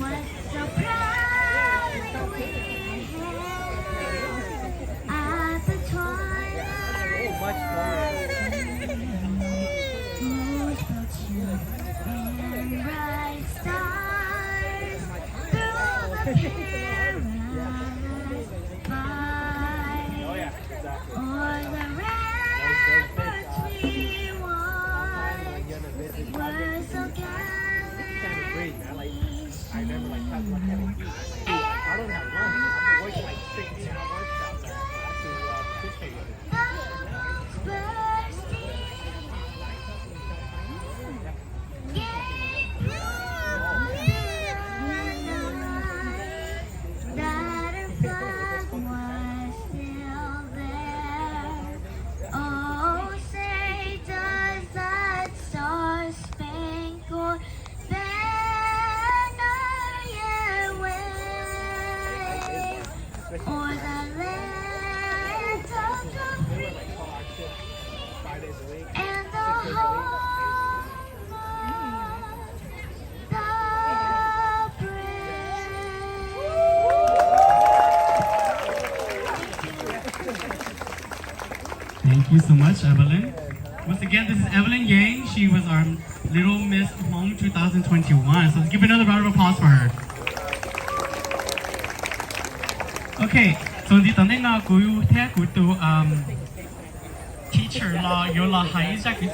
What a problem we have at the twilight. Moonstruck and bright stars through the paradise fire. O'er the ramparts we watched were so gallantly shot. And I cried, the bombs bursting gave proof to the night that her flag was still there. Oh, say does that star-spangled banner yet wave o'er the land of the free and the home of the brave? Thank you so much, Evelyn. Once again, this is Evelyn Yang. She was our Little Miss Hmong two thousand twenty-one. So let's give another round of applause for her. Okay, so ntiv tom ntej no kuv thiab kuv tus um, teacher los yuav los hais ib zaj kwv